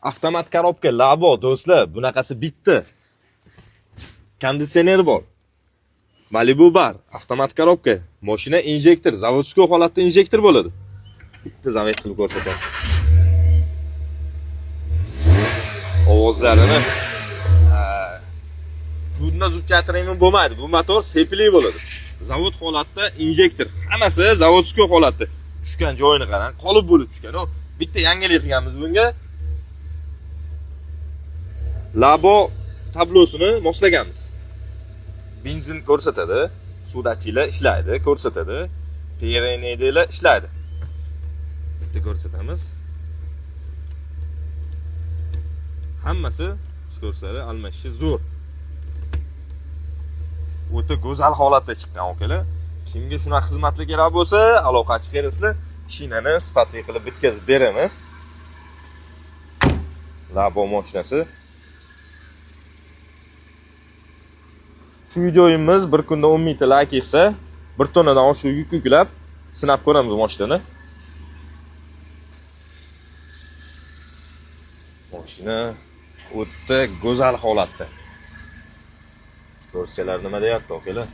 Avtomat korobka Labo do'stlar, bunaqasi bitta. Konditsioner bor. Malibu bar, avtomat korobka, mashina injektor, заводской holatda injektor bo'ladi. Bitta zavet qilib ko'rsataman. Ovozlarini bundan zubchatirimi bo'lmaydi. Bu motor sepili bo'ladi. Zavod holatda injektor, hammasi заводской holatda. Tushgan joyini qarang, qolib bo'lib tushgan. U bitta yangilik qilganmiz bunga. Labo tablosini moslaganmiz. Benzin ko'rsatadi, suv datchiklar ishlaydi, ko'rsatadi. PRNDlar ishlaydi. Bitta ko'rsatamiz. Hammasi skorsari almashishi zo'r. O'ta go'zal holatda chiqqan akalar. Kimga shunaqa xizmatlar kerak bo'lsa, aloqa chiqarasizlar. Shinani sifatli qilib bitkazib beramiz. Labo mashinasi. Shu videoyimiz bir kunda 10 mingta like yig'sa, 1 tonnadan oshiq yuk yuklab sinab ko'ramiz mashinani. Mashina o'ta go'zal holatda. Skorschalar nima deyapti akalar?